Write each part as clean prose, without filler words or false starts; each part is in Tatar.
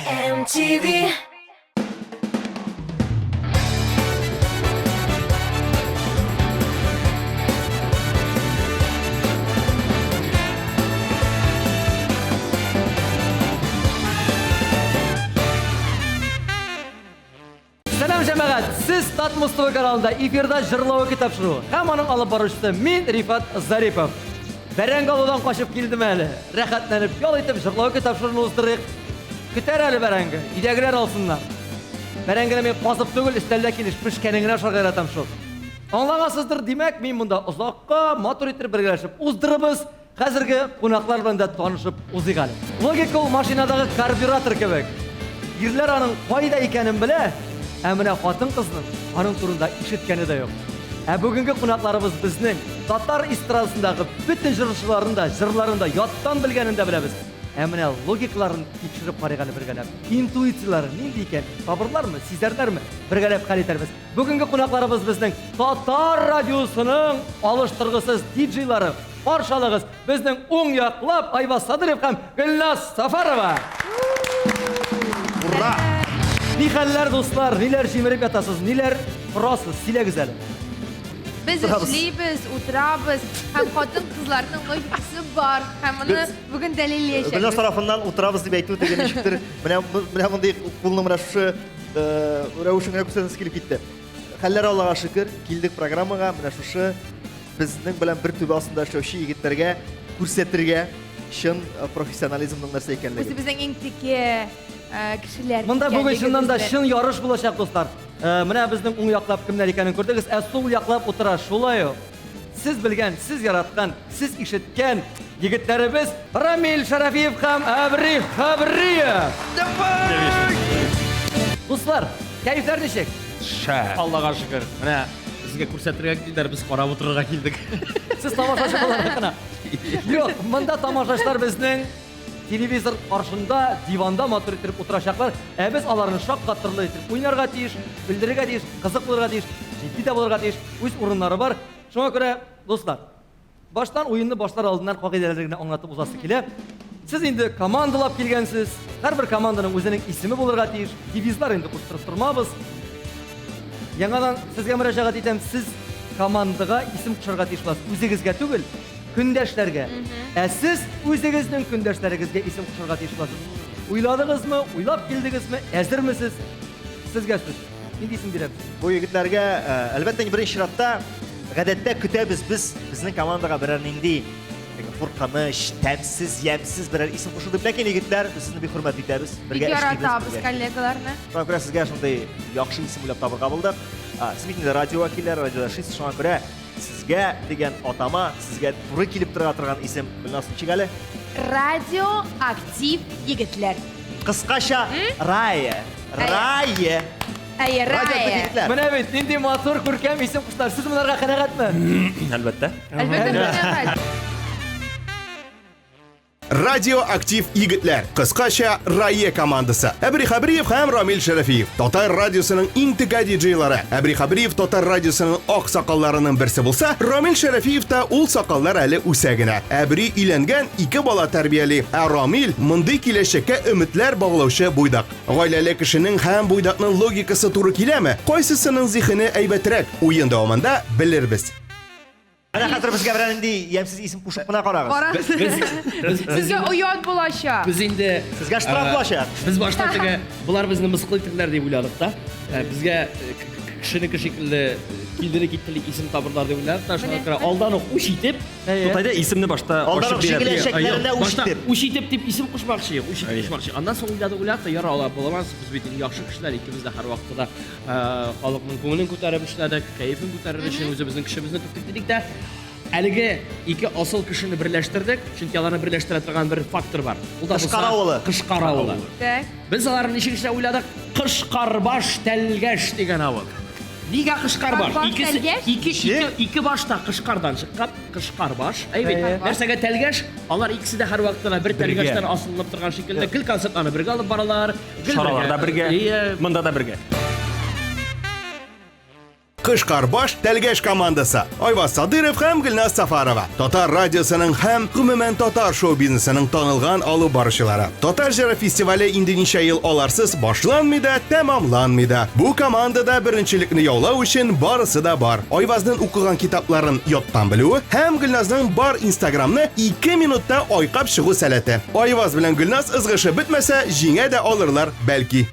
MTV. Сәлам җәмәгать! Сез Татмус ТВ каналында эфирда җырлавы тапшыруы һәм аның алып баручысы мин Рифат Зарипов. Бәрәңге алудан качып килдем әле. Рәхәтләнеп ял итеп җырлавы тапшыруны уздырыйк. Көтәр әле бәрәңге, өйдәгеләр алсыннар. Бәрәңгене мин казып түгел, өстәлдә килеш пешкәнен генә ашарга яратам шул. Аңлагансыздыр, димәк, мин монда озакка, матур итеп бергәләшеп уздырыбыз. Хәзерге кунаклар белән дә танышып узыйк әле. Логика ул машинадагы карбюратор кебек. Ирләр аның кайда икәнен белә, ә менә хатын-кызның аның турында ишеткәне дә юк. Ә бүгенге кунакларыбыз безнең татар эстрадасындагы бөтен җырчыларын да, җырларын да яттан белгәнен дә беләбез. Ә менә логикаларын тикшереп карыйк әле бергәләп. Интуицияләре нинди икән? Табырлармы, сизәрләрме? Бергәләп хәл итәрбез. Бүгенге кунакларыбыз безнең татар радиосының алыштыргысыз диджейлары, Каршы алыгыз, безнең уң яклап Айваз Садыров һәм Гөлназ Сафарова. Ура! Ни хәлләр, дуслар, ниләр җимереп ятасыз, ниләр корасыз, сөйләгез әле. Без эшлибез, утырабыз һәм хатын-кызларның логикасы бар һәм моны бүген дәлиллиячәкбез. Гөлназ тарафыннан утырабыз дип әйтү теге ничектер, менә менә мондый кулның менә шушы рәвешен генә күрсәтәсе килеп китте. Хәлләр Аллага шөкер, килдек программага, менә шушы безнең белән бер түбә астында эшләүче егетләргә күрсәтергә чын э, профессионализмның нәрсә икәнлеген. Үзебезнең иң текә э, кешеләр. Монда бүген чыннан да чын ярыш булачак, дуслар. Э, менә безнең уң яклап кемнәр икәнен күрдегез, ә сул яклап утыра шулай ук. Сез белгән, сез яраткан, сез ишеткән егетләребез Рамил Шарафиев һәм Әбри Хәбриев. Давай! Дуслар, кәефләр ничек? Шәп. Аллага шөкер. Менә безгә күрсәтергә килделәр, без карап утырырга килдек. Сез тамашачы буларак кына. Юк, монда тамашачылар безнең телевизор каршында, диванда матур итеп утырачаклар. Ә без аларны шаккатырлы итеп уйнарга тиеш, көлдерергә тиеш, кызык булырга тиеш, җитди дә булырга тиеш, үз урыннары бар. Шуңа күрә, дуслар, Баштан уенны башлар алдыннан кагыйдәләрне генә аңлатып узасы килә. Сез инде командалап килгәнсез. Һәрбер команданың үзенең исеме булырга тиеш. Девизлар инде куштырып тормабыз. Яңадан сезгә мөрәҗәгать итәм, сез командага исем кушарга тиеш буласыз. Үзегезгә түгел, көндәшләргә. Ә сез үзегезнең көндәшләрегезгә исем кушарга тиеш буласыз. Уйладыгызмы, уйлап килдегезме, әзермесез? Сезгә сүз. Нинди исем бирәбез? Бу егетләргә, э, әлбәттә, беренче чиратта гадәттә көтәбез без безнең командага берәр нинди теге куркыныч, тәмсез, ямьсез берәр исем кушу дип. Ләкин егетләр, без сезне бик хөрмәт итәбез, Бик бергә эшлибез. яратабыз бергә. коллегаларны. Шуңа күрә сезгә шундый яхшы исем уйлап табырга булдык. А, Сез бит инде радио вәкилләре, радиода эшлисез, шуңа күрә сезгә дигән атама, сезгә туры килеп тора торган исем Гөлназ ничек әле? Радио актив егетләр. Кыскача Рая. Рая. Әйе, Рая. Менә бит нинди матур күркәм исем куштылар. Сез монарга канәгатьме? Әлбәттә. Әлбәттә, канәгать. Радио Актив егетләр, кыскача Рае командасы. Әбри Хәбриев һәм Рамил Шәрәфиев. Татар радиосының иң текә диджейлары. Әбри Хәбриев татар радиосының ак сакалларының берсе булса, Рамил Шәрәфиев та ул сакаллар әле үсә генә. Әбри өйләнгән, ике бала тәрбияли, ә Рамил мондый киләчәккә өметләр баглаучы буйдак. Гаиләле кешенең һәм буйдакның логикасы туры киләме? Кайсысының зиһене әйбәтрәк? Уен дәвамында белербез. Менә хәзер безгә берәр нинди ямьсез исем кушып кына карагыз. Карагыз. Сезгә оят булачак. Без инде Сезгә штраф булачак. Без башта теге болар безне мыскыл итерләр дип уйладык та. Безгә кешенеке шикелле килдере киттеле исем табырлар дип уйладык та. Шуңа күрә алдан ук үч итеп, Тутайда исемне башта Алдан ачып ук бирә. шигеләчәкләренә үч Башта итеп. үч итеп дип исем кушмакчы, үч итеп кушмакчы. Аннан соң уйладык, уйладык та, ярар, алай буламас, без бит инде яхшы кешеләр, икебез дә һәрвакытта да э, халыкның күңелен күтәреп эшләдек, кәефен күтәрер өчен үзебезнең көчебезне түктек дидек тә, әлеге ике асыл кешене берләштердек, чөнки аларны берләштерә торган бер фактор бар. Ул да булса Кышкар авылы. Кышкар авылы. Так. Без аларны ничек эшләп уйладык? Кышкарбаш Тәлгәш дигән авыл. Нигә Кышкарбаш? Кышкарбаш Икесе, Тәлгәш? ике, ике, ике башта Кышкардан чыккан, Кышкарбаш. Әй бит, нәрсәгә Тәлгәш? Алар икесе дә һәрвакытта да бер Тәлгәштән асылынып торган шикелле, гел концертларны бергә алып баралар, гел Чараларда бергә, Ие. монда да бергә. Кышкарбаш Тәлгәш командасы. Айваз Садыров һәм Гөлназ Сафарова. Татар радиосының һәм гомумән татар шоу-бизнесының танылган алып баручылары. Татар җыры фестивале инде ничә ел аларсыз башланмый да, тәмамланмый да. Бу командада беренчелекне яулау өчен барысы да бар. Айвазның укыган китапларын яттан белүе һәм Гөлназның бар Инстаграмны 2 минутта айкап чыгу сәләте. Айваз белән Гөлназ ызгышы бетмәсә, җиңә дә алырлар, бәлки.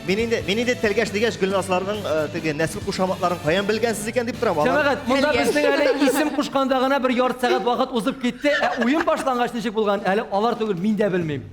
Мин инде, мин инде тәлгәш дигәч Гөлназларның э, теге нәсел кушаматларын каян белгәнсез икән дип торам. Алар Җәмәгать, монда безнең әле исем кушканда гына бер ярты сәгать вакыт узып китте, ә уен башлангач ничек булган, әле алар түгел, мин дә белмим.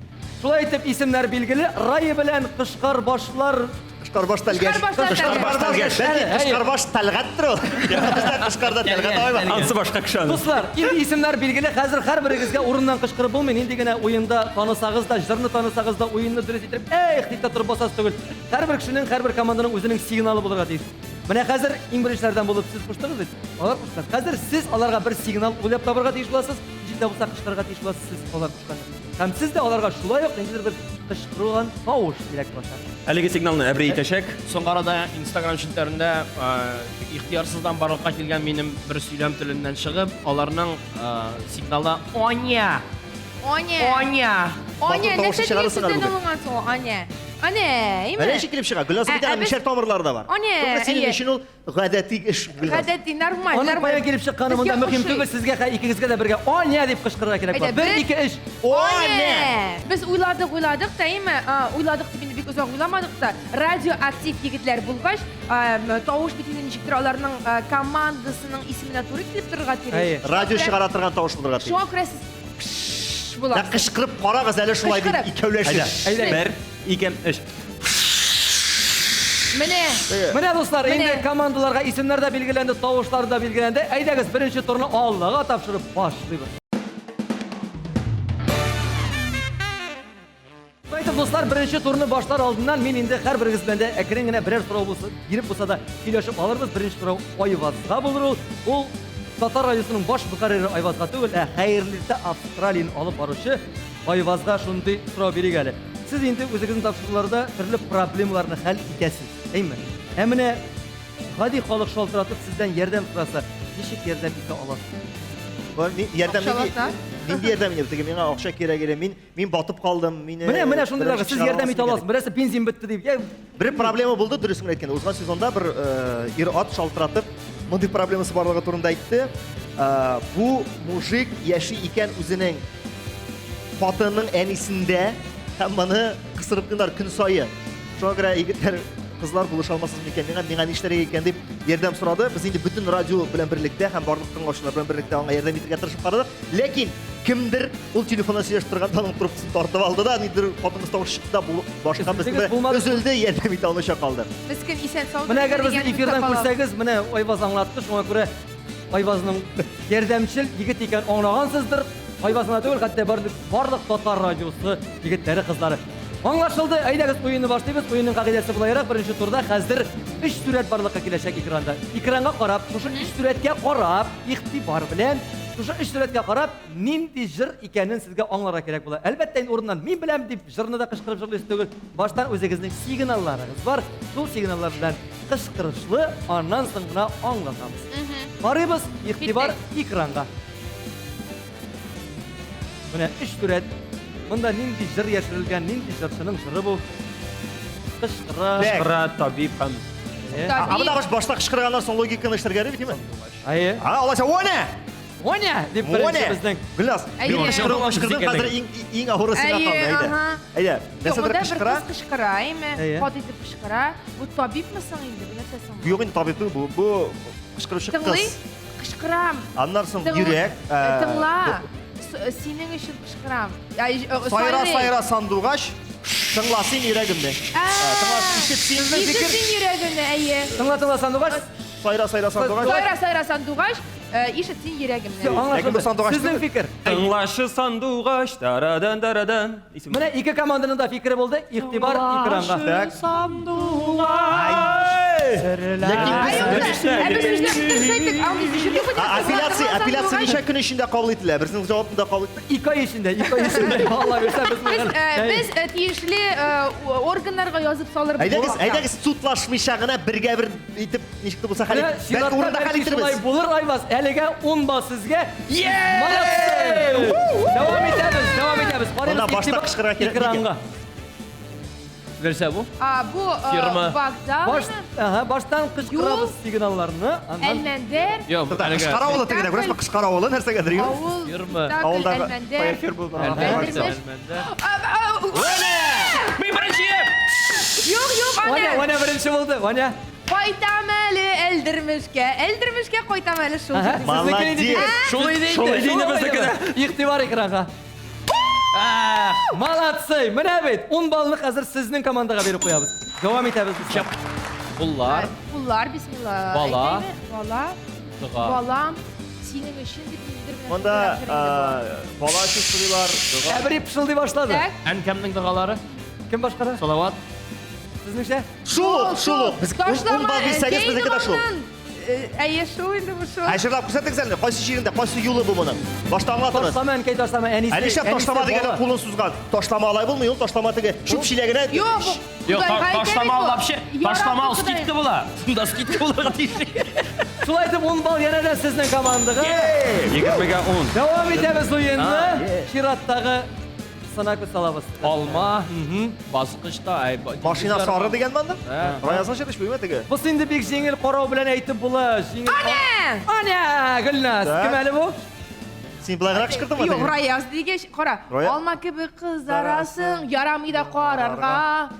Шулай итеп, исемнәр билгеле, Рая белән Кышкар башлар Кышкарбаш тәлгәш. Кышкарбаш Кышкарбаш тәлгәш. Бәлки Кышкарбаш Тәлгатьтер ул. Бездә Кышкарда Тәлгать абый бар. Ансы башка кеше аның. Дуслар, инде исемнәр билгеле, хәзер һәрберегезгә урыннан кычкырып булмый, нинди генә уенда танысагыз да, җырны танысагыз да, уенны дөрес итеп, эх, дип тә торып басасы түгел. Һәрбер кешенең, һәрбер команданың үзенең сигналы булырга тиеш. Менә хәзер иң беренчеләрдән булып сез куштыгыз бит, алар куштылар. Хәзер сез аларга бер сигнал уйлап табарга тиеш буласыз, ничек тә булса кычкырырга тиеш буласыз сез алар кушканны. Һәм сез дә аларга шулай ук ниндидер бер кычкырган тавыш кирәк булачак. Әлеге сигналны Әбри итәчәк. Соңгы арада Instagram челтәрендә ихтыярсыздан барлыкка килгән минем бер сөйләм теленнән чыгып, аларның сигналы Оня! Оня! Оня! Оня, Матур тавыш нәрсә дигән чыгарасың әле сүздән бүген. алынган соң ул, Аня? Аня, әйме? Менә ничек килеп чыга. Гөлназ Ә, бит ә аның без- мишәр тамырлары да бар. Аня, Шуңа синең әйе. өчен ул Гадәти эш Гөлназ. Гадәти, нормаль, Аның нормаль. каян килеп чыкканы Безгә монда мөһим ошый. түгел, сезгә хә икегезгә дә бергә Аня дип кычкырырга кирәк Әйдә, була. Бер, бер- ике, өч. Аня! Без уйладык, уйладык та, әйме? А, Уйладык дип инде бик озак уйламадык та. Радиоактив егетләр булгач, а, м, тавыш бит инде ничектер аларның а, командасының исеменә туры килеп торырга тиеш. Әйе. Радио Шуңа күрә- чыгара торган тавыш булырга тиеш. Шуңа күрә сез пш Менә буласыз. кычкырып карагыз әле шулай дип Кычкырып. икәүләшеп. Әйдә. Бер, ике, өч. Менә. Менә дуслар, Менә. инде командаларга исемнәр дә билгеләнде, тавышлар да билгеләнде. Әйдәгез, беренче турны Аллага тапшырып башлыйбыз. Шулай дуслар, беренче турны башлар алдыннан мин инде һәрберегез белән дә әкрен генә берәр сорау булса, биреп булса да сөйләшеп алырбыз. Беренче сорау Айвазга булыр ул. Ул Татар радиосының баш мөхәррире Айвазга түгел, ә хәерле Австралияне алып баручы Айвазга шундый сорау бирик әле. Сез инде үзегезнең тапшыруларда төрле проблемаларны хәл итәсез, әйме? Ә менә гади халык шалтыратып сездән ярдәм сораса, ничек ярдәм итә аласыз? Мин ярдәм нинди Акчалата. нинди ярдәм инде? Теге миңа акча кирәк иде. Мин мин батып калдым. Мине Менә менә шундыйларга сез чыгара ярдәм итә аласың аласыз. Берәрсе бензин бетте дип. Я, Бер проблема булды, дөресен генә әйткәндә. Узган сезонда бер э, ир-ат шалтыратып, мондый проблемасы барлыгы турында әйтте. Э, бу мужик яши икән үзенең хатынының әнисендә һәм моны кысырып куйдылар көн саен. Шуңа күрә егетләр, кызлар булыша алмассыз микән миңа, миңа нишләргә икән дип ярдәм сорады. Без инде бөтен радио белән берлектә һәм барлык тыңлаучылар белән берлектә аңа ярдәм итәргә тырышып карадык. Ләкин кемдер ул телефоннан сөйләшеп торганда аның трубкасын тартып алды да, нидер хатыныбыз тавыш чыкты да, бу башка Өзелдегез, безне булмады. өзелде, ярдәм итә алмыйча калды. Мескен исән сау. Менә әгәр безне дигән эфирдан сүз таба күрсәгез, менә Айваз аңлатты, шуңа күрә Айвазның ярдәмчел егет икән аңлагансыздыр. Айваз гына түгел, хәтта барлык, барлык татар радиосы егетләре, кызлары. Аңлашылды, әйдәгез уенны башлыйбыз. Уенның кагыйдәсе булайрак, беренче турда хәзер өч сурәт барлыкка киләчәк экранда. Экранга карап, шушы өч сурәткә карап, игътибар белән, шушы өч сурәткә карап, нинди җыр икәнен сезгә аңларга кирәк була. Әлбәттә, инде урыннан мин беләм дип җырны да кычкырып җырлыйсыз түгел. Баштан үзегезнең сигналларыгыз бар. Шул сигналлар белән кычкырышлы, аннан соң гына аңлатабыз. Карыйбыз, игътибар экранга. Менә өч сурәт. Монда нинди җыр яшерелгән, нинди җырчының җыры бу? Кычкыра. Кычкыра, табиб һәм Э, А Табиб. монда баш башта кычкырганнан соң логиканы эшләргә бит, димме? Әйе. А, алайса, Оня! Оня дип беренче безнең. Гөлназ, Әйе. мин кычкырдым, кычкырдым, хәзер иң иң авыры сиңа Әйе, калды, әйдә. ага. Әйдә, Юк, нәрсәдер монда бер кычкыра. кыз кычкыра, әйме? Әйе. Кат итеп кычкыра. Бу табибмы соң инде? Бу нәрсә соң? бу? Юк инде табиб түгел, бу бу кычкыручы Тыңлый, кыз. кычкырам. Аннан соң Тыңла- йөрәк, Э, Тыңла. С- Синең өчен кычкырам. Ай, э, Сайра сайрый. сайра сандугач, тыңла син йөрәгемне. А, Тыңла, ишет син Ишет син йөрәгемне, әйе. Тыңла, тыңла, сандугач. Сайра сайра сандугач. Сайра сайра сандугач, э, ишет син йөрәгемне. Всё, Ләкин бу сандугач Аңлашылды. Сезнең түгел. фикер. Тыңлашы сандугач, тарадан тарадан. Исем. Менә ике команданың да фикере булды. Игътибар экранга. Так. Сандугач. Ләкин Апелляция, апелляция ничә көн эчендә кабул ителә? Берсенең җавабын да кабул итте. Ике ай эчендә, ике ай эчендә. Алла бирсә, без Без, без тиешле органнарга язып салырбыз. Әйдәгез, әйдәгез судлашмыйча гына бергә бер итеп ничек тә булса хәл ит. Бәлки урында хәл шулай итербез. булыр, Айваз. Әлегә 10 балл сезгә. Молодцы! Дәвам итәбез, дәвам итәбез. Карыйбыз Монда башта кычкырырга кирәк микән? Экранга. Нәрсә бу? А, бу Фирма. вокзал, Баш, ага, баштан кычкырабыз сигналларны. Аннан Әлмәндәр, Юк, Тукта, әлегә. Кышкар авылы тегедә, күрәсезме? Кышкар авылы нәрсәгәдер, юк? авыл, Фирма. спектакль, Авылдагы Әлмәндәр. Әлмәндәр. Әлмәндәр. А, а, Мин беренче! Юк, юк, Ваня, ана. Ваня беренче булды. Ваня. Кайтам әле Әлдермешкә. Әлдермешкә кайтам әле шул. Ага, җыр. сезнеке нинди Молодец. фикер? Шул иде инде. Шул иде инде безнеке дә. Игътибар экранга. Молодцы! Менә бит, 10 баллны хәзер сезнең командага биреп куябыз. Дәвам итәбез. дуслар. Куллар, Куллар, бисмилла. Бала. Әйтәйме? Бала. дога. Балам, синең өчен дип ниндидер менә Монда шундыйрак җыр инде бу. бала өчен сорыйлар. Әбри пышылдый башлады. Так. Әнкәмнең догалары. Кем башкара? Салават. Сезнеңчә? Шул ук, шул ук. Без Ташлама, 10 балл бирсәгез, әнкәй безнеке дә шул. доганнан. Әйе, шул инде бу шул. Ә җырлап күрсәтегез әле, кайсы җирендә, кайсы юлы бу моның? Башта аңлатыгыз. Ташлама, әнкәй, ташлама, әнисе. Ә нишләп әнисе ташлама дигәндә бала. кулын сузган? Ташлама алай булмый, ул ташлама теге чүп чиләгенә. Юк, бу Юк, Худайга әйтә ташлама бит бу. вообще. Ярабби, Ташлама Ходай. скидка була. Шунда скидка булырга тиеш. Шулай итеп 10 балл янә дә сезнең командага. 20-гә 10. Дәвам итәбез уенны. Чираттагы сына күз салабыз. Алма, баскычта, ай, Машина сары дигән монда? Ә. Раязның җыры бу теге. Бу инде бик җиңел карау белән әйтеп була. Җиңел. Аня! Аня, Гөлназ, Так. кем әле бу? Син былайрак кычкырдыңмы? Юк, теге? Раяз дигәч, кара, Рая- алма кебек кызарасың, ярамый да карарга.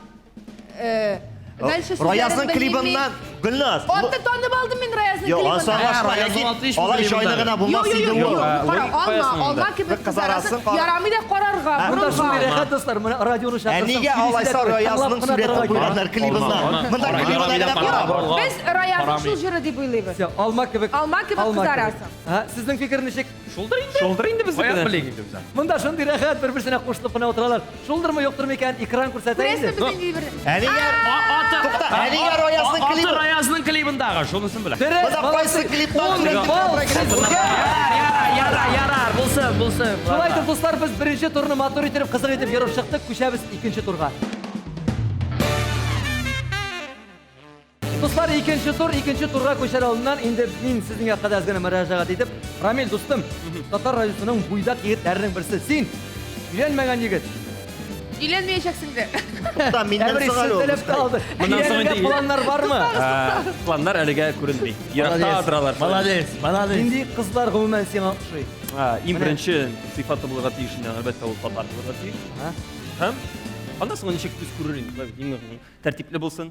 Дальше сүзләрен Раязның белмим мин. клибыннан Гөлназ. Аты танып алдым мин Раязның Юк, ансы клибыннан. аңлашма, Ә, Раязның ләкин алты иш бу алай клибында. җайлы гына Юк, булмас юк, инде юк, ул. юк, кара, логика алма, каясың алма монда? кебек Бер кызарасың, кызарасың, кара- ярамый да карарга, Монда шундый борынга. рәхәт дуслар, менә радионы Ә чакырсаң, нигә алайса Раязның сурәтен куйганнар клибыннан? Монда клибына гына кара. Без Раязның шул җыры дип уйлыйбыз. Всё, алма кебек. Алма кебек кызарасың. Ха, сезнең фикер ничек? Шулдыр инде. Шулдыр инде безнеке Каян дә. белик инде без. Монда шундый рәхәт бер-берсенә кушылып кына утыралар. Шулдырмы, юктырмы икән, экран күрсәтә Күрәсең инде. без инде бер. Ә нигә? Тукта, ә нигә Раязның Аты клибы? Раязның клибындагы, шунысын белә. Дөрес, Монда молодцы. кайсы клиптан Ун сурәтен балл куйганнар? сезгә. Ярар, ярар, ярар, булсын, булсын. Шулай итеп, дуслар, без беренче турны матур итеп, кызык итеп йөреп чыктык, күчәбез икенче турга. Дуслар, икенче тур, икенче турга күчәр алдыннан инде мин сезнең якка да әз генә мөрәҗәгать итеп, Рамил дустым, татар радиосының буйдак егетләренең берсе син. Өйләнмәгән егет. Өйләнмәячәксең дә. Тукта, миннән Әбри соң әле ул. селтәләп калды. Моннан соң Өйләнергә инде- планнар бармы? Планнар әлегә күренми. Еракта торалар. Молодец, молодец. Нинди кызлар гомумән сиңа ошый? Иң беренче сыйфаты булырга тиеш инде, әлбәттә, ул татар булырга тиеш. Һәм аннан соң ничек күз күрер инде, иң мөһиме тәртипле булсын,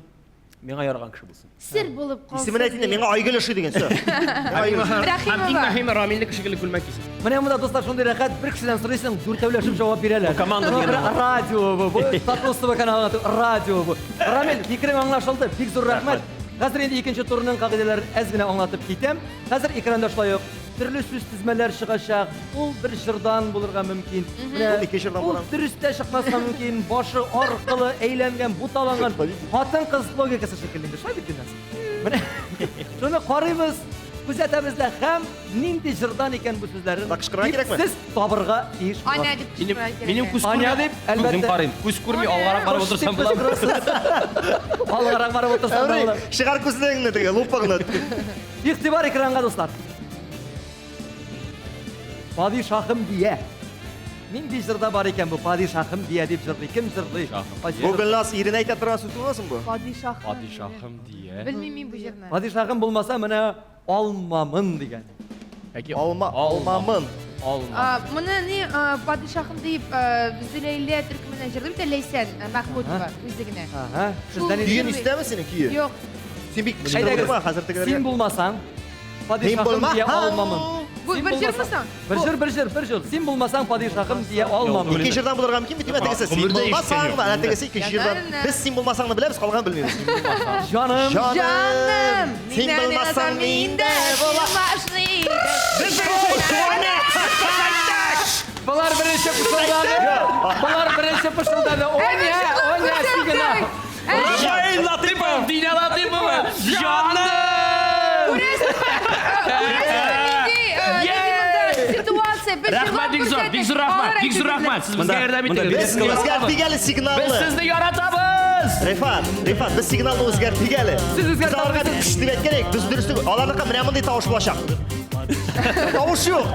миңа яраган кеше булсын. Сер булып калсын. Исемен әйт инде, миңа Айгөл ошый дигән сүз. Миңа Айгөл ошый. Һәм иң Рәхимова. мөһиме Рамилнең шикелле күлмәк кисен. Менә монда дуслар шундый рәхәт, бер кешедән сорыйсың, дүртәүләшеп җавап бирәләр. Бу команда Бу дигән ул. Радио бу, бу Татмус ТВ каналы радио бу. Рамил, фикерең аңлашылды, бик зур рәхмәт. Хәзер инде икенче турның кагыйдәләрен әз генә аңлатып китәм. Хәзер экранда шулай ук төрле сүз тезмәләр чыгачак. Ул бер җырдан булырга мөмкин. Менә Ул ике җырдан Ул була. дөрес тә чыкмаска мөмкин. Башы аркылы әйләнгән, буталанган хатын-кыз логикасы шикелле инде. Шулай бит Гөлназ? Менә шуны карыйбыз, күзәтәбез дә һәм нинди җырдан икән бу сүзләрен. Бак, кычкырырга дип кирәкме? Сез табырга тиеш Аня буласыз. дип Минем кычкырырга кирәк. минем күз Аня күрми. дип, әлбәттә. Үзем карыйм. Күз күрми, алгарак барып Кош дип утырсам була. кычкырасыз. Алгарак барып утырсам да Әбри, була. чыгар күзлегеңне теге, лупаңны. Игътибар экранга, дуслар. Падишахым дия. Нинди җырда бар икән бу падишахым дия дип җырлый? Кем җырлый? Кайсы Бу җыр? Гөлназ иренә әйтә торган сүз булмасын бу? Падишахым. Падишахым дия. Белмим мин бу җырны. Падишахым булмаса, менә алмамын дигән. Яки Алма, алмамын. Алма. Моны ни падишахым дип Зөләйлә төркеменнән җырлый бит Ләйсән Мәхмүтова үзе генә. Ага. Шул Сездән Көен җырлый. истәме синең көе? Юк. Син бик кычкырып Әйдәгез, утырма хәзер тегеләргә. Син булмасаң, Мин падишахым дия булмасам. алмамын. Бу Син бер җырмы булмасаң- соң? Бер җыр, бер җыр, бер җыр. Син булмасаң, падишахым дия алмамын. Ике җырдан булырга мөмкин бит, димәк, тегесе син Гомердә булмасаң, ишеткән юк. әнә тегесе икенче җырдан. Янарына. Без син булмасаңны беләбез, калганын белмибез. Җаным. Җаным, Син булмасаң мин дә була. Без Болар беренче пышылдады. Болар беренче пышылдады. Оня, оня, сигнал. Рафаэль Латыпов! Дина Латыпова! Без Рәхмәт бик зур, бик зур рәхмәт, бик зур рәхмәт. Сез безгә ярдәм иттегез. Без үзгәртик әле сигналны. Без сезне яратабыз. Рифат, Рифат, без сигналны үзгәртик әле. Сез үзгәртә Без аларга алмыйсыз. пш дип әйткән идек, без дөрес түгел. Аларныкы менә мондый тавыш булачак. Тавыш юк.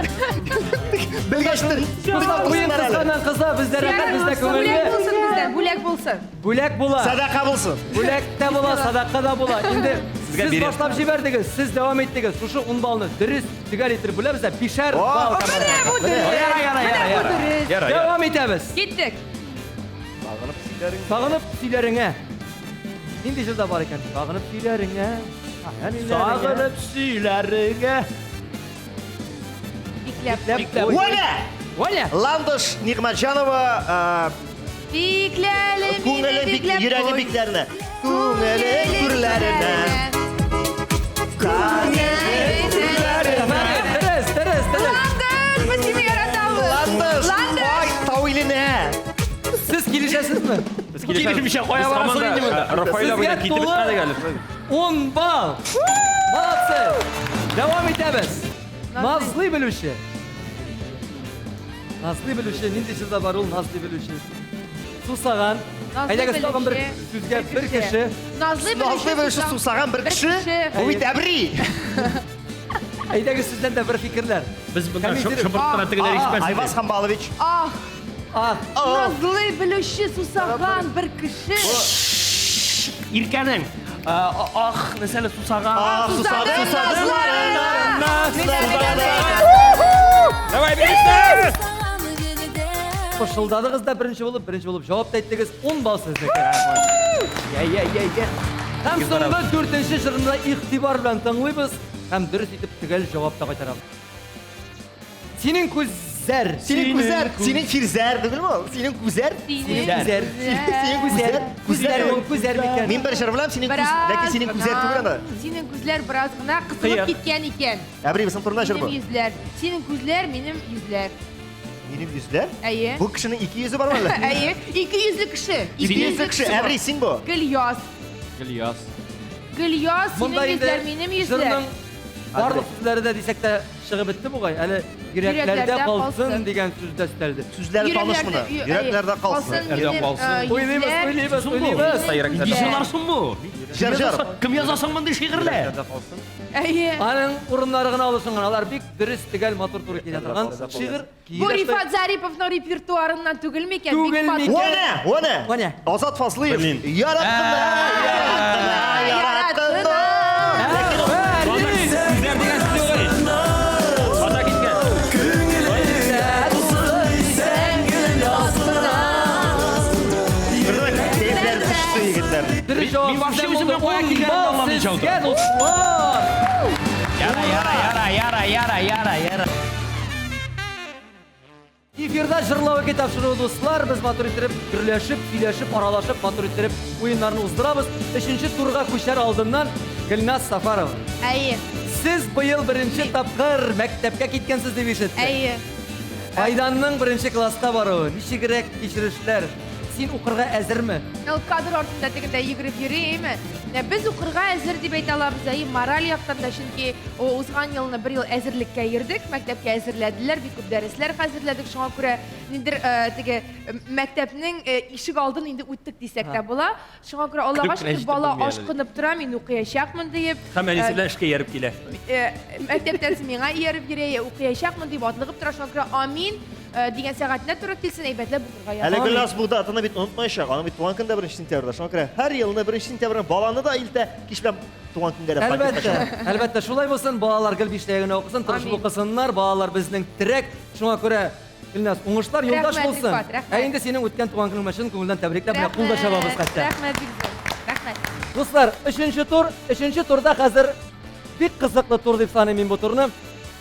Белгәч Дуслар, уен кызганнан кыза, бездә рәхәт, бездә Бүләк күңелле. булсын бездән, бүләк булсын. Бүләк була. Садака булсын. Бүләк тә була, садака да була. Инде Сезгә сез бирәм. башлап җибәрдегез, сез дәвам иттегез. Шушы 10 баллны дөрес, төгәл итеп бүләбез дә, 5 балл. Менә бу дөрес. Яра, яра, Менә яра, бу яра. дөрес. Яра, яра. Дәвам итәбез. Киттек. Сагынып сөйләреңә. Нинди җырда бар икән? Сагынып сөйләреңә. Сагынып сөйләреңә. Бикләп. Бикләп. Валя! Валя! Ландыш Нигъмәтҗанова Бикләле мине күңелем бик бикләп йөрәге куй. бикләренә. Күңелем түрләренә. Күңелем түрләренә. Дөрес, дөрес, дөрес. Ландыш, без сине яратабыз. Ландыш, Ландыш. ай, тау иленә. Сез килешәсезме? Без Килешмичә кая Без барасың һаман да, инде монда? Рафаэль абый да Сезгә китеп тулы бетмәдек әле. 10 балл. Молодцы. Дәвам итәбез. Назлый белүче. Назлый белүче, нинди җырда бар ул назлый белүче? Сусаган. Назлый Әйдәгез тагын бер белүче, сүзгә бер кеше. Назлый белүче. Назлы белүче сусаган бер кеше. Бу бит әбри. Әйдәгез сездән дә бер фикерләр. Без монда Комитет- шыпырт кына тегеләр ишетмәсен. Айваз Хамбалович. Ах, А, назлый белүче сусаган бер кеше. Иркәнең ах, нәрсәле сусаган. Ах, сусадым Сусадым назларына. Давай, бирегез! пышылдадыгыз да беренче булып, беренче булып җавап та әйттегез. 10 балл сезнеке. Я, я, я, я. Һәм соңгы дүртенче җырны да игътибар белән тыңлыйбыз һәм дөрес итеп төгәл җавап та кайтарабыз. Синең күзләр. Синең күзләр, синең фирзәр түгелме ул? Синең күзләр? Синең күзләр. Синең күзләр. Күзләр ул күзләр микән? Мин бер җыр беләм, синең күз, ләкин синең күзләр түгел аны. Синең күзләр бераз гына кысылып киткән икән. Әбри, безнең турында җыр Минем бу. йөзләр. Синең күзләр, минем йөзләр. Минем йөзләр? Әйе. Бу кешенең ике йөзе бармы әллә? Әйе, ике йөзле кеше. Ике йөзле кеше, Әбри, син бу. Гөльяз. Гөльяз. Гөльяз, Монда синең инде йөзләр, минем йөзләр. җырның барлык сүзләре дә дисәк тә чыгып бетте бугай. Әле йөрәкләрдә Йөрәкләрдә калсын калсын. дигән сүз дә өстәлде. Сүзләре таныш моны. Йөрәкләрдә калсын. минем, калсын. Уйлыйбыз, йөзләр. уйлыйбыз, Соң бу. уйлыйбыз. Нинди җырлар соң бу? Җыр, җыр. Кем яза соң мондый шигырьләр? Әйе. Аның урыннары гына алышынган. Алар бик дөрес, төгәл, матур туры килә торган шигырь. Бу Рифат Зариповның репертуарыннан түгел микән? Бик Түгел матур. микән? Ваня, Ваня. Ваня. Азат Фазлыев. Белмим. Яраттына, яраттына, яраттына. Күзләр дигән сүз юк ич. Хата киткән. Кәефләр төште, егетләр. Дөрес җавап Мин вообще сездән үземнең булды. кая Ун килгәнемне балл аңламыйча сезгә, утырам. дуслар. Яра, яра, яра, яра, яра, яра, яра. Эфирда җырлау ике тапшыруы, дуслар, без матур иттереп, гөрләшеп, сөйләшеп, аралашып, матур иттереп уеннарны уздырабыз. Өченче турга күчәр алдыннан Гөлназ Сафарова. Әйе, Сез быел беренче тапкыр мәктәпкә киткәнсез дип ишеттек. әйе. Айданның беренче класска баруы, ничегрәк кичерешләр? Син укырга әзерме? Ул кадр артында тегендә йөгереп йөри, әйеме? Менә без укырга әзер дип әйтә алабыз, әйе, мораль яктан да, чөнки узган елны бер ел әзерлеккә йөрдек, мәктәпкә әзерләделәр, бик күп дәресләр хәзерләдек, шуңа күрә ниндидер теге мәктәпнең ишек алдын инде үттек дисәк тә була. Шуңа күрә Аллага Көтеп кенә шөкер, җитеп бала булмый әле. ашкынып тора, мин укыячакмын диеп. Һәм әнисе белән эшкә ияреп килә. Мәктәптән соң миңа ияреп йөри, укыячакмын дип атлыгып тора, шуңа күрә амин дигән сәгатенә туры килсен, әйбәтләп укырга Әле язсын. Гөлназ бу датаны бит онытмаячак. Аның бит туган көндә 1 сентябрьдә. Шуңа күрә һәр елны 1 сентябрьдә баланы да илтә, кич белән туган көнгә дә банкетка Әлбәттә, чыга. әлбәттә, шулай булсын, балалар гел бишләй генә укысын, тырышып Амин. укысыннар, балалар безнең терәк. Шуңа күрә Гөлназ, уңышлар юлдаш Рәхмәт, булсын. Рифат, рәхмәт. Ә инде синең үткән туган көнең белән чын күңелдән тәбрикләп, менә кул да чабабыз хәтта. Рәхмәт бик зур. Рәхмәт. Дуслар, өченче тур, өченче турда хәзер бик кызыклы тур дип саныйм мин бу турны.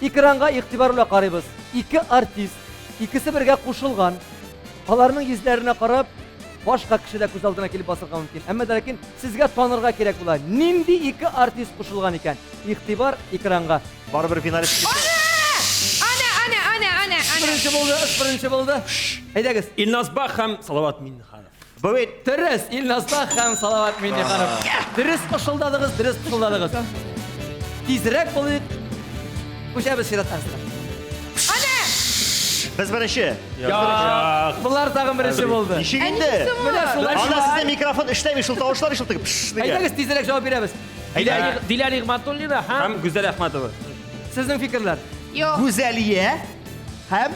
Экранга игътибар белән карыйбыз. Ике артист, икесе бергә кушылган. Аларның йөзләренә карап, башка кеше дә күз алдына килеп басырга мөмкин. Әмма дә ләкин сезгә танырга кирәк була. Нинди ике артист кушылган икән? Игътибар экранга. Барыбер финалист китте. Ана, ана, ана, ана, ана. Беренче булды, эш беренче булды. Әйдәгез. Илназ Бах һәм Салават Миннеханов. Бу бит Дөрес, Илназ Бах һәм Салават Миннеханов. Дөрес пышылдадыгыз, дөрес пышылдадыгыз. Тизрәк булыйк. Күчәбез чираттан. Ана! Без беренче. Юк. Болар тагын беренче булды. Ничек инде? Менә шулай. Анда сезнең микрофон эшләми, шул тавышлар ишетелеп, пш дигән. Әйдәгез тизрәк җавап бирәбез. Әйдә, Дилә Нигъмәтуллина һәм Һәм Гүзәл Әхмәтова. Сезнең фикерләр. Юк. Гүзәлия һәм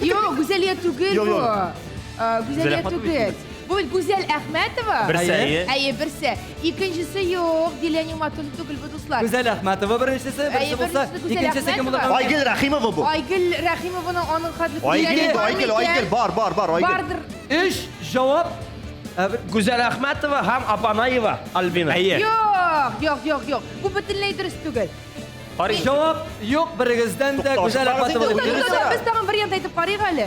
Юк, Гүзәлия түгел Юк, бу. юк. Гүзәлия Әхмәтова түгел. Бу бит Гүзәл Әхмәтова. Берсе, әйе. Әйе, берсе. Икенчесе юк, Дилә Нигъмәтуллина түгел бу, дуслар. Гүзәл Әхмәтова беренчесе, берсе Әйе, булса, беренчесе Гүзәл икенчесе кем Әхмәтова. булыр? Айгөл Рәхимова бу. Айгөл Рәхимованың аның хәтле Айгөл, күлмәге бар Айгөл, микән? Айгөл, бар, бар, бар, Айгөл. Бардыр. Өч җавап. Ә, Гүзәл Әхмәтова һәм Апанаева Альбина. Әйе. Юк, юк, юк, юк. Бу бөтенләй дөрес түгел. Карый. Җавап юк берегездән дә Тукта, Гүзәл ашыкмагыз Әхмәтова. инде, Тукта, Дөрес тукта, ара. без тагын вариант әйтеп карыйк әле.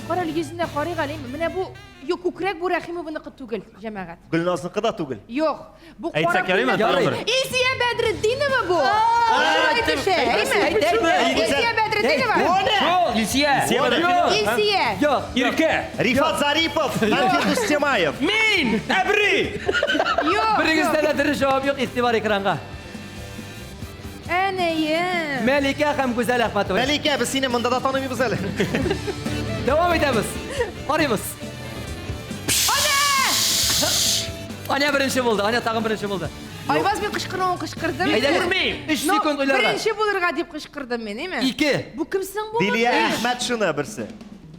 Кара әле, йөзенә карыйк әле. Менә бу юк, күкрәк бу Рәхимованыкы түгел, җәмәгать. Гөлназныкы да түгел. Юк. Бу Әйтсәк кара ярыймы? күлмәк Ярый. түгел. Илсөя Бәдретдинова бу. Шулай төшә, әйме? Илсөя Бәдретдинова. Шул, Илсөя. Илсөя Бәдретдинова. Илсөя. Юк. Иркә. Рифат Зарипов һәм Фирдүс Тямаев. Мин! Әбри! Юк. Берегездә дә дөрес җавап юк, игътибар экранга. Әнәем. Мәликә һәм Гүзәл Әхмәтова. Мәликә, без сине монда да танымыйбыз әле. Дәвам итәбез. Карыйбыз. Аня беренче булды. Аня тагын беренче булды. Айваз мин кычкыруын кычкырдым. Әйдәгез. Күрмим. Өч Но секунд уйларга. Беренче булырга дип кычкырдым мин, әйме? Ике. Бу кем соң бу? Лилия Әхмәтшина берсе.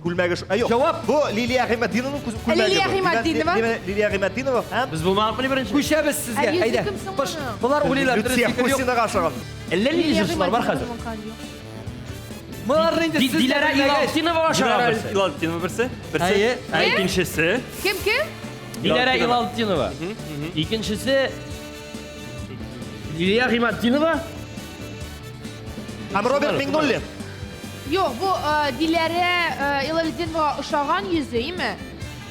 Күлмәге шу. Ә, юк. Җавап. Бу Лилия Гыйматдинованың күлмәге. Лилия бу. Гыйматдинова. Лилия Гыйматдинова һәм Без булмадыкмыни беренче? Күчәбез сезгә. Ә йөзе Әйдә. кем соң Пыш. моның? Болар уйлыйлар. Дөрес Люция фикер юк. Хусинага ошаган. Әллә нинди җырчылар бар хәзер. Болар инде сез дә Диләрә белмәгәч. Илалтдинова ошаган Диләрә берсе. Илалтдинова берсе. Берсе. Әйе. Ә икенчесе. Кем кем? Диләрә Илалтдинова. Икенчесе Лилия Гыйматдинова. Һәм Роберт Миңнуллин. Юк, бу Диләрә Илалетдинова ошаган йөзе, име?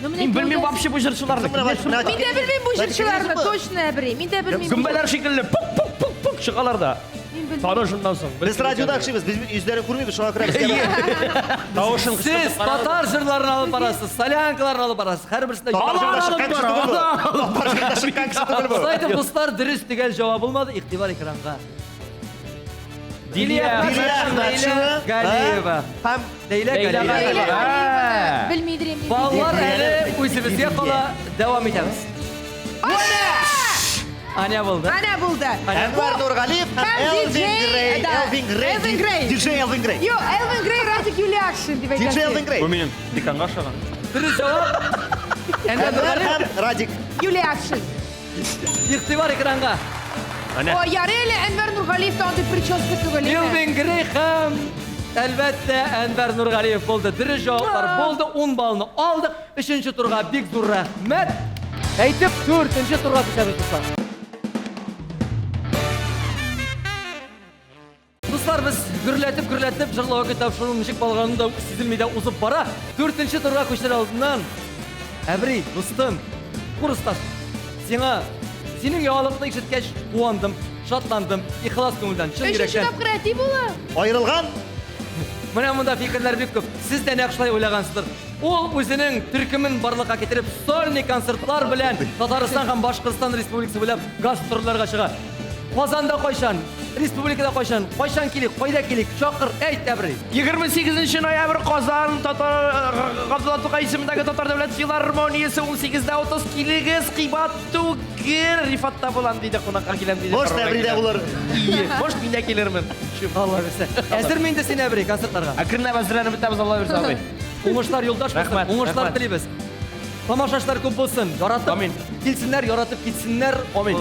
Ну, менә Мин белмим гәүдәсе- вообще бу җырчыларны. Мин дә белмим бу җырчыларны, точно әбри. Мин дә белмим. Гөмбәләр шикелле пук-пук-пук-пук чыгалар да. Мин белмим. Таныш шуннан соң. Без радиода эшлибез, без йөзләрен күрмибез, шуңа күрә безгә Тавышын Сез татар җырларын алып барасыз, солянкаларын алып барасыз. Һәрберсендә Татар җырында Алар чыккан алып кеше бара, түгел бу. Татар җырында чыккан кеше түгел бу. Шулай итеп, дуслар, дөрес төгәл җавап булмады. Игътибар экранга. Дилия Лилия Әхмәтшина Галиева. һәм Ләйлә Ләйлә Галиева. Ләйлә Галиева. Галиеваны белмидер инде. Баллар әле үзебезгә кала. Дәвам итәбез. Аня! Аня булды. Аня булды. Әнвәр Нургалиев һәм Һәм Элвин диджей, Грей. да. Элвин Грей. Элвин Грей. Диджей Элвин Грей. Юк, Элвин Грей, Радик Юлиакшин дип Диджей әйтәсе. Элвин Грей. Бу минем деканга ошаган. Дөрес җавап. Әнвәр Әнвәр Нургалиев. һәм Радик. Юлиакшин. Игътибар экранга. Әнә. О, ярый әле Әнвәр Нургалиев та андый прическа түгел. име? Элвин Грей һәм әлбәттә Әнвәр Нургалиев булды. Дөрес җаваплар булды. 10 баллны алдык. Өченче турга бик зур рәхмәт. Әйтеп, дүртенче турга күчәбез, дуслар. Дуслар, без гөрләтеп-гөрләтеп җырлау тапшыру ничек барганын да сизелми дә узып бара. Дүртенче турга күчер алдыннан Әбри, дустым, курсташ, сиңа синең яңалыкны ишеткәч куандым, шатландым, ихлас күңелдән, чын Өченче йөрәктән. тапкыр әти була. Аерылган Менә монда фикерләр бик күп. Сез дә нәкъ шулай уйлагансыздыр. Ул үзенең төркемен барлыкка китереп, сольный концертлар белән Татарстан һәм Башкортстан Республикасы буйлап гастрольләргә чыга. Казанда кайчан, республикада кайчан, кайчан килик, кайда килик, чакыр, әйт, Әбри. 28 ноябрь Казан Татар Габдулла Тукай исемендәге Татар дәүләт филармониясе 18:30 килегез, кыйбат түгел. Рифатта булам диде, кунакка киләм диде. Может, Әбридә булыр. Ие, Может, мин дә килермен. Алла бирсә. Әзерме инде син, Әбри, концертларга? Әкренләп әзерләнеп бетәбез, Алла бирсә, абый. Уңышлар юлдаш булсын, Рәхмәт, уңышлар рәхмәт. телибез. Тамашачылар күп булсын, яратып Амин. килсеннәр, яратып китсеннәр. Амин.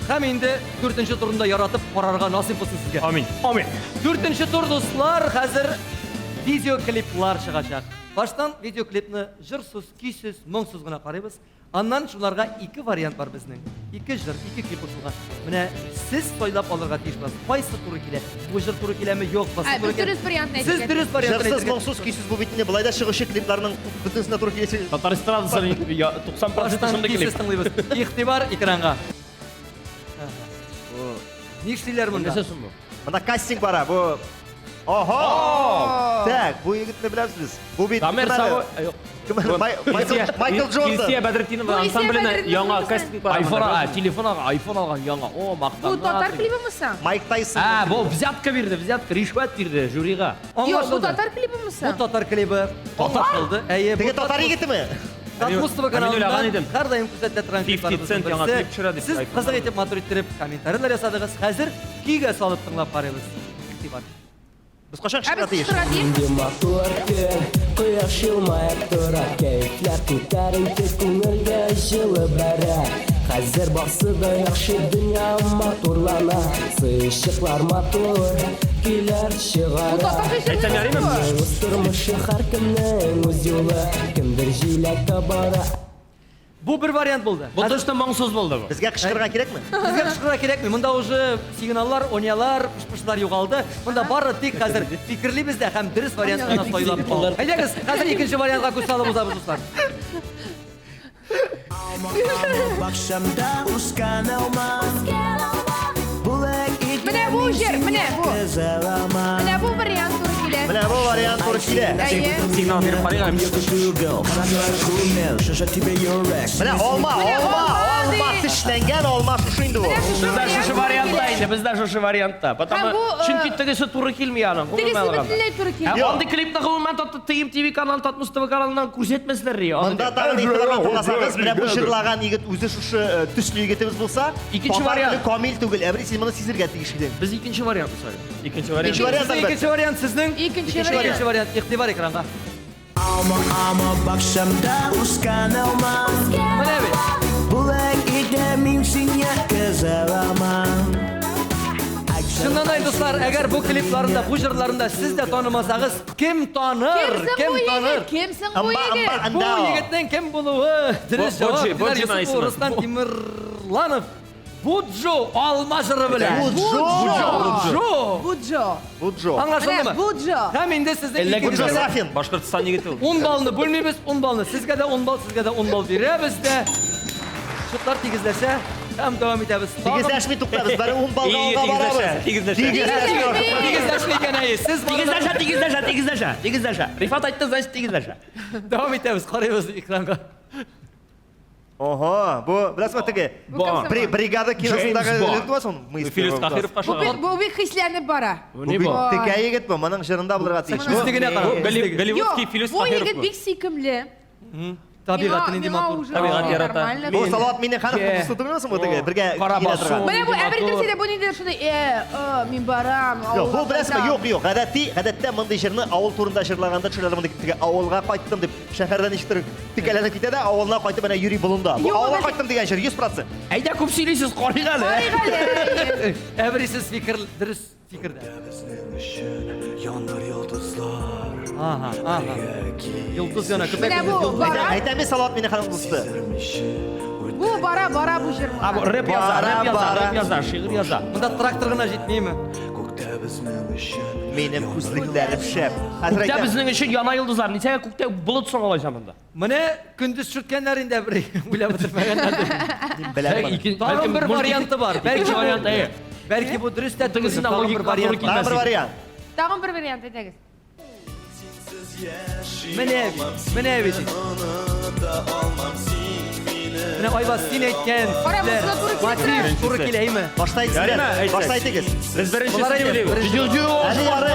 Һәм инде дүртенче турында яратып карарга насыйп булсын сезгә. Амин. Амин. Дүртенче тур, дуслар, хәзер видеоклиплар чыгачак. Баштан видеоклипны җырсыз, көйсез, моңсыз гына карыйбыз. Аннан шуларга ике вариант бар безнең. Ике җыр, ике көй кушылган. Менә сез сайлап алырга тиеш буласыз. Кайсы туры килә? Бу җыр туры киләме, юк, басы Ә, туры без килә. дөрес вариантны Сез әйтергә дөрес вариантны Җырсыз, әйтергә моңсыз, көйсез бу бит инде былай да чыгучы клипларның бөтенесенә туры киләсе. Татар эстрадасының 90% Баштан шундый көйсез клип. тыңлыйбыз. Игътибар экранга. Нишлиләр монда? Нәрсә соң бу? Монда кастинг бара, бу Ага! Так, бу егетне беләбез без. Бу бит Дамир кем әле? Саво... Юк. Кем әле? Майкл Джордан. Илсия Бәдретдинова Бу Илсия ансамбленә Бәдретдинова яңа булса. кастинг бар. Айфон, а, телефон алган, айфон алган яңа. О, мактанды. Бу татар клибымы соң? Майк Тайсон. А, бу взятка бирде, взятка, ришвәт бирде жюрига. Юк, бу Аңлашылды. татар клибымы Бу соң? татар клибы. Аңлашылды. Әйе, Теге татар егетеме? Татмус ТВ Мин уйлаган каналында идем. һәрдаим күрсәтелә торган 50 клипларыбызның Cent яңа берсе. клип төшерә дип, Сез iPhone кызык итеп, матур иттереп комментарийлар ясадыгыз. Хәзер көйгә салып тыңлап карыйбыз. Игътибар. Без кайчан Ә кычкырырга без тиеш? кычкырырга тиеш? Инде матур көн, кояш елмаеп тора, кәефләр күтәренке, күңелгә җылы бәрә. Хәзер барсы да яхшы, дөнья матурлана, сыйчыклар матур, көйләр Бу чыгара. татар Әйтсәм ярыймы? җыры. Үз тормышы һәркемнең үз юлы, кемдер җиләккә бара. Бу бер вариант булды. Бу точно моңсыз булды бу. Безгә кычкырырга кирәкме? Безгә кычкырырга кирәкми. Монда уже сигналлар, онялар, пыш-пышлар югалды. Монда бары тик хәзер фикерлибез дә һәм дөрес вариантны гына сайлап ал. Әйдәгез, хәзер икенче вариантка күз салып узабыз, дуслар. Бакчамда үскән алма, бүләк Менә бу җыр, менә бу. Менә бу вариант туры килә. Менә бу вариант туры килә. Әйе. Сигнал биреп карыйк әле. Менә алма, Менә алма, алма алма, ди. тешләнгән алма шушы инде бу. Менә шушы Бездә шушы вариант туры вариантта килә. инде, бездә шушы вариантта. Потому Һәм бу, чөнки тегесе туры килми аның. Тегесе гомумән алганда. бөтенләй туры килми. Ә андый клипны гомумән TMTV каналы, Татмус ТВ каналыннан күрсәтмәсләр. Монда тагын игътибар белән тыңласагыз, менә бу җырлаган егет үзе шушы төсле егетебез булса, Икенче татар вариант. теле камил түгел. Әбри, син моны сизергә тиеш идең. Без икенче вариантны сайлыйбыз. Икенче вариант. Икенче вариант, Сезнең әлбәттә. икенче вариант сезнең. Икенче Икенче вариант. вариант. Игътибар экранга. Алма, алма, бакчамда үскән алма, Менә бит. бүләк итәм мин сиңа кызыл алма. Чыннан да, дуслар, әгәр бу клипларында, бу җырларында сез дә танымасагыз, кем таныр? Кем Кем соң бу таныр? егет? Кем соң бу Ымба, ымба, егет? Бу ында. егетнең кем булуы? Дөрес җавап. Боджи, Динар Боджи Юсупов, исеме. Руслан Тимерланов. Буджо алма җыры белән. Буджо! Буджо! Буджо. Буджо. Аңлашылдымы? Менә Буджо. Һәм инде сезнең Әллә Буджо икегезгә дә Сафин. Башкортстан егете ул. 10 баллны бүлмибез, 10 баллны. Сезгә дә 10 балл, сезгә дә 10 балл бирәбез дә. Счетлар тигезләшә һәм дәвам итәбез. Тагын Тигезләшми туктабыз, бары 10 баллга Ие, алга тигезләшә, барабыз. тигезләшә. Тигезләшми. Тигезләшми икән, әйе. Сез барыгыз- Тигезләшә, тигезләшә, тигезләшә, тигезләшә. Рифат әйтте, значит тигезләшә. Дәвам итәбез, карыйбыз экранга. Ого, бу беләсезме теге? Бу кем соң? Бригада киносындагы Джеймс Бонд. егет соң? Мы из Филис первого класса. Кахировка Бу бик ашаган. бу бик хисләнеп бара. Бу Бу ни бит бу? текә егет бу, моның җырында булырга тиеш. Күз тигенә кара. Бу Голливудский Юк, Филис бу егет Кахиров. бик сөйкемле. Табигате нинди Миңа матур. уже Табигать ярата. нормально. Бу Салават Миңнеханов Ке. дусты түгелме бу теге? Бергә Кара киенә басу. торган. Менә бу Нинди әбри матур. дөрес бу ниндидер шундый, мин барам, Юк, авылга бу беләсезме? кайтам. Юк, юк. Гадәти, гадәттә мондый җырны авыл турында җырлаганда төшерәләр мондый теге авылга кайттым дип, шәһәрдән ничектер текәләнеп китә дә, авылына кайтып менә йөри болында. Бу Юк, авылга бәлки- кайттым дигән җыр 100%. Әйдә күп сөйлисез, карыйк әле. Карыйк әле. Әбри сез фикер дөрес фикердә. Яныр йолдызлар, Ага, ага. Йолдыз яна, көпә Менә бу көндез йолдыз. бара. Әйтәм мин Салават Миңнеханов дусты. Бу бара, бара бу җыр. А, бу рэп яза, Бара, рэп яза, бара. рэп яза, шигырь яза. Монда трактор гына җитмиме? Минем күзлекләрем шәп. Хәзер Күктә әйтәм. безнең өчен яна йолдызлар. Ничәгә күктә болыт соң алайса монда? Менә көндез чүрткәннәр инде бер уйлап бетермәгәннәр. Мин беләм моны. Тагын бер варианты бар. Бәлки Икенче вариант, әйе. Бәлки бу дөрес тә түгел. Тегесенә Тагын бер логикага туры вариант. килмәс. Тагын бер вариант. Тагын бер вариант әйтәгез. Менә бит, менә бит. Менә Айваз син әйткән Кара, сүзләр, монысына туры килә. мотив туры килә, әйме? Башта әйтсеннәр. Ярыймы, әйтсәк? Башта әйтегез. Без беренче Болар әйтә, сөйлибез. беренче- Юк, юк, Әле ярый.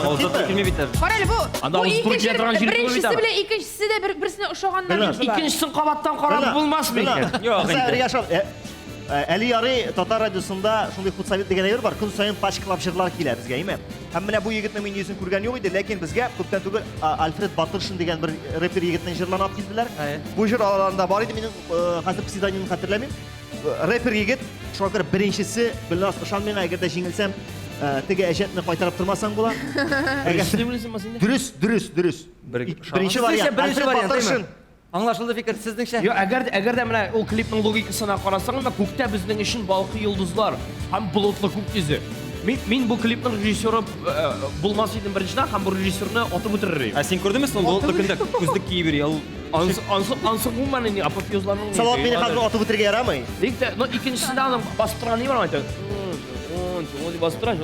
Авызда туры килми бит әле. Кара әле бу. Анда Бу авыз туры ике килә җыр, торган җир түгел бит беренчесе аны. белән икенчесе дә бер берсенә ошаганнар Гөлназ. бит болар. Икенчесен кабаттан карап булмас микән? Юк, инде. Әле ярый татар радиосында шундый худсовет дигән әйбер бар. Көн саен пачкалап җырлар килә безгә, әйме? Һәм менә бу егетнең мин йөзен күргән юк иде, ләкин безгә күптән түгел Альфред Батыршин дигән бер рэпер егетнең җырларын алып килделәр. Әйе. Бу җыр аларында бар иде, минем хәзер псевдонимын хәтерләмим. Рэпер егет, шуңа күрә беренчесе, Гөлназ, ышан миңа, әгәр дә җиңелсәм, теге әҗәтне кайтарып тормасаң була. Әгәр- Дөрес беләсеңме син? Дөрес, дөрес, дөрес. Беренче Сезнеңчә вариант. беренче Альфред вариант, Батыршин. әйме? Аңлашылды фикер сезнеңчә? Юк, әгәр әгәр дә менә ул клипның логикасына карасаң, менә күктә безнең өчен балкый йолдызлар һәм болытлы күк йөзе. Мин бу клипның режиссеры булмас идем беренчедән һәм бу режиссерны атып үтерер идем. Ә син күрдеңме соң болытлы көндә күзлек киеп йөри? Ул Ансы ансы ансы гомумән инде апофеозларның. Салават Миңнехановны атып үтерергә ярамый. Бик тә, но икенчесендә аның басып торган ни бар әйтә. дип басып тора.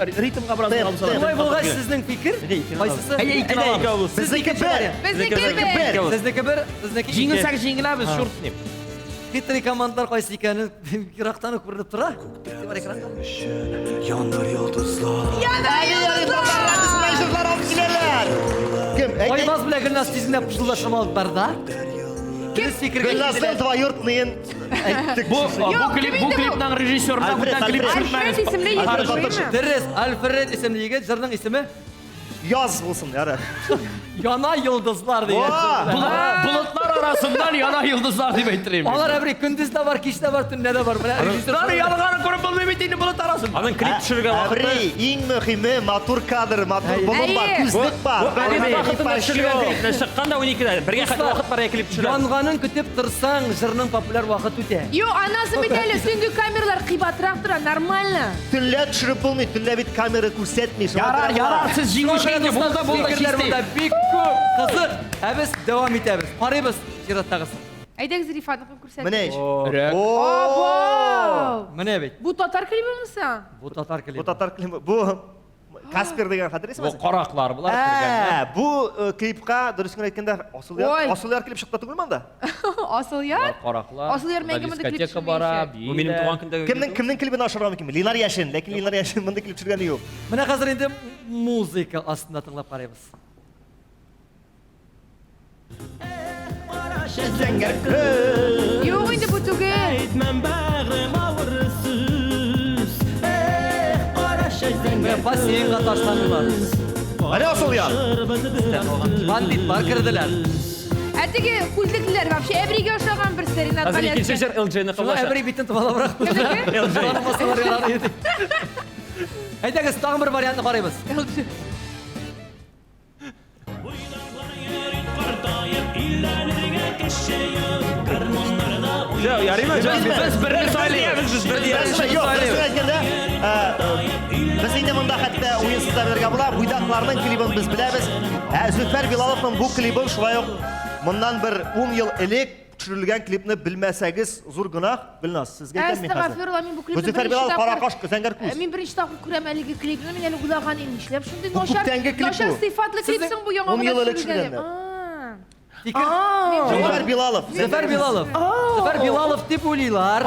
Ритмга бераз Темп, алып сала. темп. Шулай булгач, сезнең фикер кайсысы? Әйдә, икене алабыз. Безнеке бер. Безнеке бер. Сезнеке бер, сезнеке ике. Җиңелсәк җиңеләбез, чурт с ним. Хитрый командалар кайсы икәне ерактан ук күренеп тора. Игътибар экранга. Yanır yıldızlar. Җырлар алып киләләр. Кем? Әйт, әйт. Айваз белән Гөлназ тиз генә пышылдашып алдылар да. Дөрес фикергә Гөлназның килделәр. двоюродныйын әйттек. Бу бу Юк, клип, кем бу инде бу? клипның режиссерына Альфред, бүтән клип Альфред. төшермәгез. Альфред исемле егет Альфред түгелме? Дөрес, Альфред исемле егет, җырның исеме Яз булсын, ярар. Яна йолдызлар дигән. Во! Булыт- Булытлар арасыннан яна йолдызлар дип әйттерим. Алар әбри көндез дә бар, кич тә бар, төнлә дә бар. Менә режиссер Алар янганын күреп булмый бит инде болыт арасында. Аның клип төшерергә вакыты. Әбри, иң мөһиме матур кадр, матур болын бар, Әйе. күзлек бар. Бу вакытында төшерелгән клип. Чыккан да 12-дә. Бергә хәтле вакыт бар, клип төшерә. Янганын көтеп торсаң, җырның популяр вакыт үтә. Юк, анасы бит әле сөнге камералар кыйбатрак тора, нормально. Төнлә төшереп булмый, төнлә бит камера күрсәтми. Шуңа Ярар, күрә ярар, сез җиңүче инде, булды, булды, Фикерләр чистый. монда бик күп, кызык. Ә без дәвам итәбез. Карыйбыз чираттагысын. Әйдәгез Рифатныкын күрсәтик. Менә ич. Өрәк. Абау! Менә бит. Бу татар клибымы соң? Бу татар клибы. Бу татар клибы. Бу Каспер дигән хәтерлисеңме? Бу караклар булар кергәннәр. Ә, бу э, клипка дөресен генә әйткәндә Асылъяр, Ой. Асылъяр клип чыкты түгелме анда? Асылъяр? Караклар. Асылъяр мәңге монда клип Дискотека бара, төшермәячәк. Бу минем туган көндәге. Кемнең кемнең клибын ашырга мөмкин? Линар Яшин, ләкин Линар Яшин мондый клип төшергәне юк. Менә хәзер инде музыка астында тыңлап карыйбыз. Юк инде бу түгел. Менә бассейнга ташландылар. Әле Асылъяр. Бандитлар керделәр. Ә теге күзлеклеләр вообще әбригә ошаган берсе Ринат Хәзер икенче Галиәсгар. җыр LJ-ны Шуңа кылачак. әбри битен томалабрак. Кемнеке? Танымасалар ярар иде. Әйдәгез, тагын бер вариантны карыйбыз. Юк, ярыймы? Без берне сайлыйбыз. Без бер Дөресен юк, дөресен әйткәндә, э, без инде монда хәтта уенсыз да белергә була. Буйдакларның клибын без беләбез. Ә Зөфәр Билаловның бу клибын шулай ук моннан бер 10 ел элек төшерелгән клипны белмәсәгез, зур гөнаһ. Гөлназ, сезгә әйтәм мин хәзер. Әстәгъфирулла, мин бу Бу клипны Зөфәр беренче Билалов тапкыр кара каш, зәңгәр күз. Мин беренче тапкыр күрәм әлеге клипны, мин әле уйлаган идем, нишләп шундый Бу начар, күптәнге клип начар бу. сыйфатлы клип соң бу яңа 10 гына ел элек төшерелгән. төшергәннәр. А. Фикер Зөфәр Билалов. Зөфәр Билалов. Зөфәр Билалов дип уйлыйлар.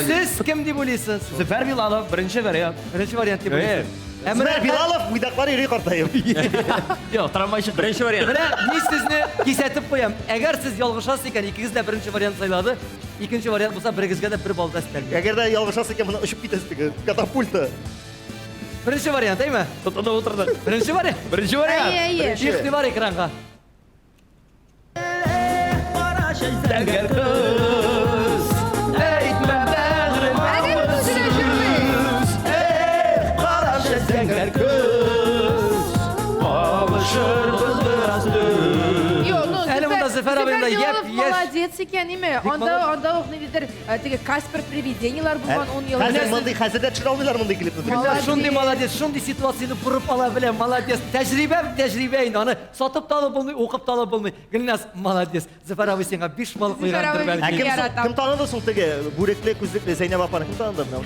Сез кем дип уйлыйсыз? Зөфәр Билалов беренче вариант. Беренче вариант дип уйлыйсыз. Ә менә Зөфәр Билалов буйдаклар йөри картаеп. Юк, трамвайчы. Беренче вариант. Менә мин сезне кисәтеп куям. Әгәр сез ялгышасыз икән, икегез дә беренче вариант сайлады. Икенче вариант булса, берегезгә дә бер балл да өстәлми. Әгәр дә ялгышасыз икән, моны очып китәсез теге катапульта. Беренче вариант, әйме? Тотынып утырды. Беренче вариант. Беренче вариант. Әйе, әйе. Игътибар экранга. Зәңгәр күз. Әйтмә бәгърем. Әгәр бу үзе дә җырлый. Карашы зәңгәр күз. Кавышырбыз бераз төн. Юк, ну, Әле монда Зөфәр абый да Билалов япь-яшь. молодец икән, име? Анда, молодец. анда ук ниндидер э, теге Каспер привидениелар булган 10 ел Хәзер элек. мондый хәзер дә төшерә алмыйлар мондый клипны. Молодец. Шундый молодец, шундый ситуацияне борып ала белә, молодец. Тәҗрибә, тәҗрибә инде аны сатып та алып булмый, укып та алып булмый. Гөлназ, молодец. Зөфәр абый сиңа 5 балл Зөфәр куйгандыр абый Ә бәлки. кем соң, Яратам. кем таныды соң теге бүрекле күзлекле Зәйнәб апаны кем таныды менә?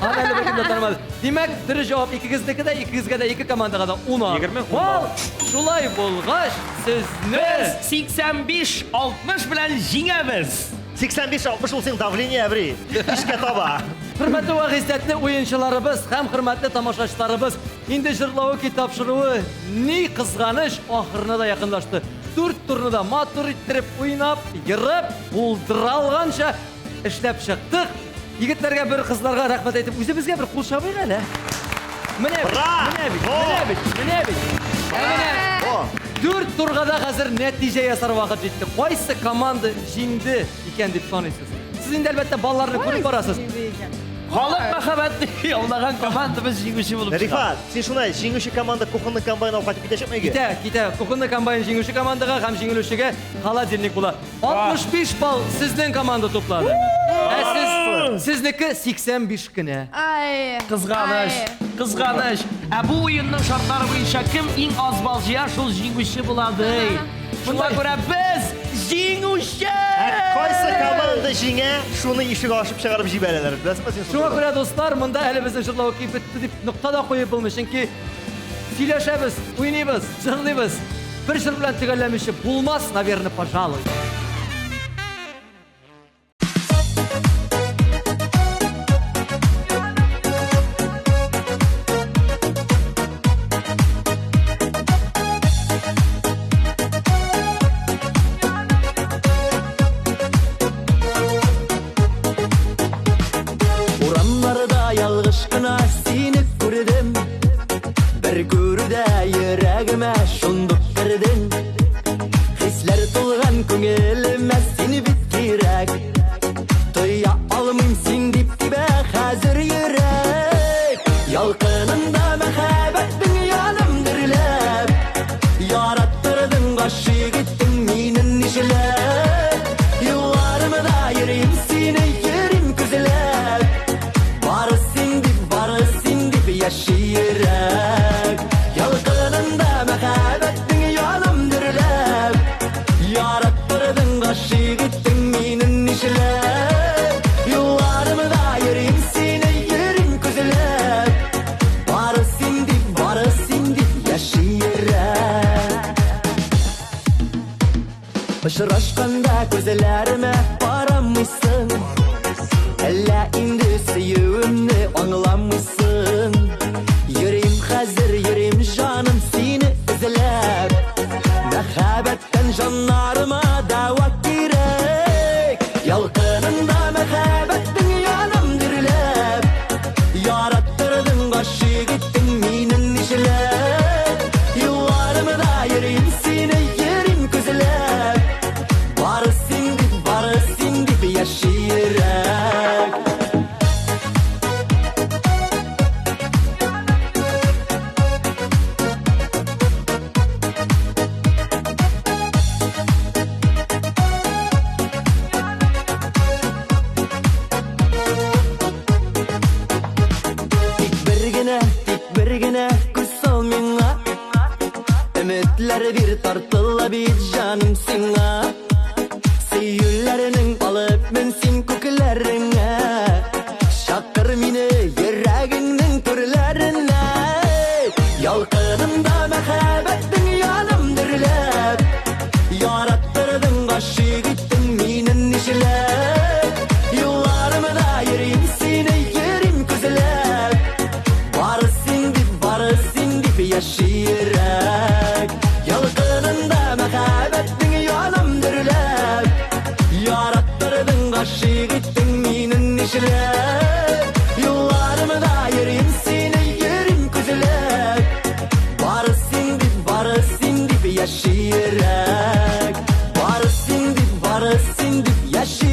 Аны әле беркем дә танымады. Димәк, дөрес җавап икегезнеке дә, икегезгә дә, ике командага да 10 20, 10 балл. балл. Шулай булгач, сезне Без 85-60 белән җиңәбез. 85-60 ул синең давление әбри. Кичкә таба. Хөрмәтле вә гыйззәтле уенчыларыбыз һәм хөрмәтле тамашачыларыбыз, инде җырлавы китап тапшыруы ни кызганыч ахырына да якынлашты. Дүрт турны да матур иттереп уйнап, ерып, булдыра алганча эшләп чыктык. Егетләргә бер, кызларга рәхмәт әйтеп, үзебезгә бер кул чабыйк әле. Менә бит, менә бит, менә бит, менә бит. Ә менә дүрт турга да хәзер нәтиҗә ясар вакыт җитте. Кайсы команда җиңде икән дип саныйсыз? Сез инде әлбәттә балларны күреп барасыз. Халык мәхәббәтне яулаган командабыз җиңүче булып чыга. Рифат, син шуны әйт, җиңүче команда кухонный комбайн алып кайтып китәчәкме өйгә? Китә, китә. Кухонный комбайн җиңүче командага һәм җиңелүчегә холодильник була. 65 балл сезнең команда туплады. Ә сез, сезнеке 85 кенә. Ай. Кызганыч, ай. кызганыч. Ә бу уенның шартлары буенча кем иң аз балл җыя, шул җиңүче була ди. Шуңа күрә без җиңүче! Ә Кайсы команда җиңә, шуны ишек ачып чыгарып җибәрәләр. Беләсеңме син Шуңа күрә, дуслар, монда әле безнең җырлау киеп бетте дип нокта да куеп булмый, чөнки сөйләшәбез, уйныйбыз, җырлыйбыз. Бер җыр белән төгәлләмичә булмас, наверное, пожалуй. Урамнарда ялгыш кына сине күрдем. Бер күрүдә йөрәгемә шундук кердең. Хисләр тулган күңелемә син бит кирәк. Тоя алмыйм син дип тибә хәзер йөрәк. Ялкынында мәхәббәтнең яным дөрләп. Яраттырдың, гашыйк иттең мине нишләп. Юлларымда йөрим сине, йөрим күзләп. Бары син дип, бары син дип яши йөрәк. Ялкынында мәхәббәтнең яным дөрләп. Яраттырдың, гашыйк иттең мине нишләп. Юлларымда йөрим сине, йөрим күзләп. Бары син дип, бары син дип яши йөрәк. Очрашканда күзләремә карамыйсың. Әллә инде сөюемне аңламыйсың. Йөрим хәзер, йөрим җаным сине эзләп. Мәхәббәттән җаннарыма дәва кирәк. Ялкынында мәхәббәтнең яным дөрләп. Яраттырдың, гашыйк иттең мине нишләп. Юлларымда йөрим сине, йөрим күзләп. Бары син дип, бары син дип яши йөрәк. Тик бер генә, тик бер генә күз сал миңа. Өметләр бир тартыла бит җаным сиңа. Сөюләрнең алып мен син күкләреңә. Чакыр мине йөрәгеңнең түрләренә. Ялкынында мәхәббәтнең яным дөрләп. Яраттырдың, гашыйк иттең мине нишләп. Юлларымда йөрим сине, йөрим күзләп. Бары син дип, бары син дип яши йөрәк. Ялкынында мәхәббәтнең яным дөрләп. Яраттырдың, гашыйк иттең мине нишләп. Юлларымда йөрим сине, йөрим күзләп. Бары син дип, бары син дип яши йөрәк. Бары син дип, бары син дип яши